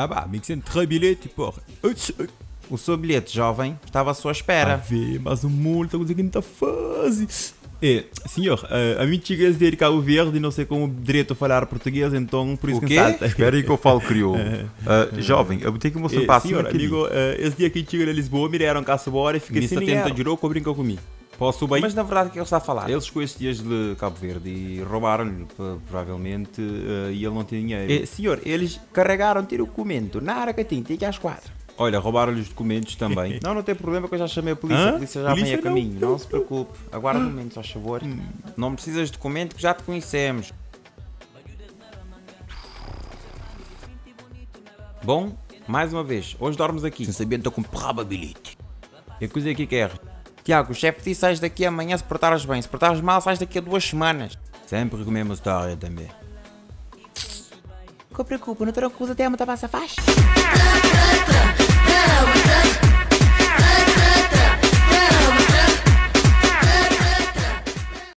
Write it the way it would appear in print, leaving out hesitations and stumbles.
Na ba, mi ki sen tra bilhete, porra. O seu bilhete, jovem, estava à sua espera. Ave, mas um multa, coisa que não tá faze. É, senhor, a mim chega esse dia de Cabo Verde e não sei como direito a falar português, então por isso O que quê? salta. Espera aí que eu falo crioulo. Jovem, eu botei que você É, passa senhor, amigo, esse dia que chega a Lisboa, me deram caça bora e fiquei Me sem tenta dinheiro. jurou que brinca comigo. Posso bem? Mas na verdade o que é que ele está a falar? Ele chegou estes dias de Cabo Verde e roubaram-lhe, provavelmente, e ele não tinha dinheiro. Eh, senhor, eles carregaram tiro o documento na área que tem, tem que às quatro. Olha, roubaram-lhe os documentos também. Não, não tem problema que eu já chamei a polícia. Hã? A polícia já Polícia vem a não, caminho. Não, não, se preocupe. Aguarde um momento, só favor. Não precisas de documento que já te conhecemos. Bom, mais uma vez, hoje dormes aqui. Sem saber, estou com probability. E coisa aqui que é? Tiago, o chefe disse sais daqui amanhã se portares bem. Se portares mal, sais daqui a 2 semanas. Sempre com a mesma história também. Não preocupa, não te recusa até a passa faz.